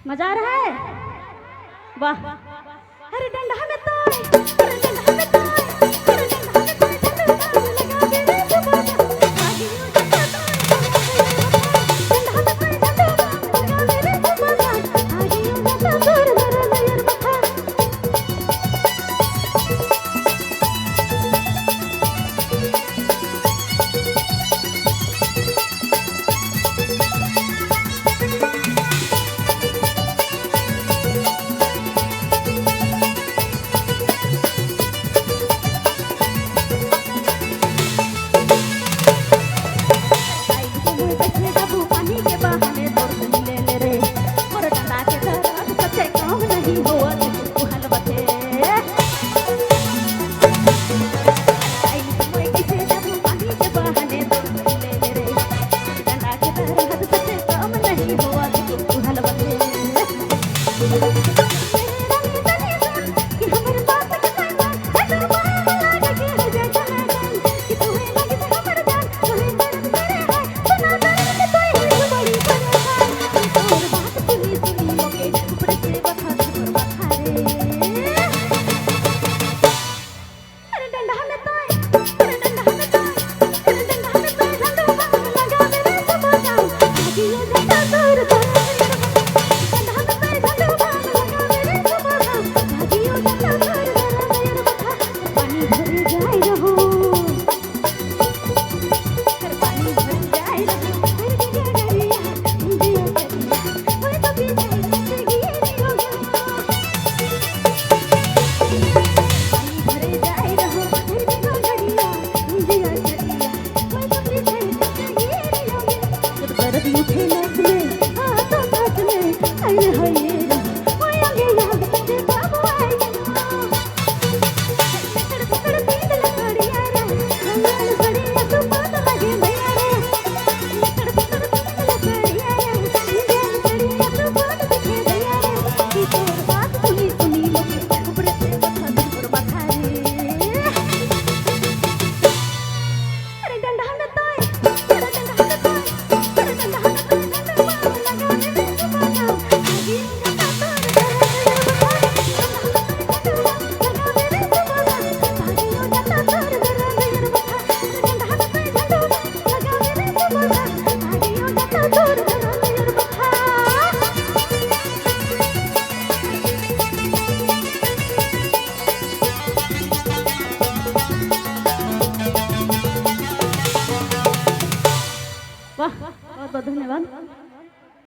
मजा आ रहा है? वाह। अरे डंडा में तो, अरे डंडा में तो, अरे डंडा में तो लगा दे रे सुबह डंडा में तो लगा दे रे सुबह आगे जाता दूर दूर नयर मथा। हाय हाय ओय अंगे अंग ते बाबू आई लकड़ पकड़ पींद लकड़िया रे लाल सड़िया तू पात लगे भैया रे लकड़ पकड़ पींद लकड़िया रे लाल सड़िया तू पात दिखे भैया रे की तोर बात सुनी सुनी मोके ऊपर से बथा दूर बथा रे। अरे डंडा में तोय, अरे डंडा में तोय, अरे डंडा में तोय, डंडा बाप लगा दे रे सुबाना आगे जाता तोर दर्द बथा, डंडा में तोय डंडा लगा दे रे सुबाना आगे जाता तोर दर्द बथा, डंडा में तोय डंडा लगा दे रे सुबाना आगे जाता तोर दर्द बथा। वाह, बहुत बहुत धन्यवाद।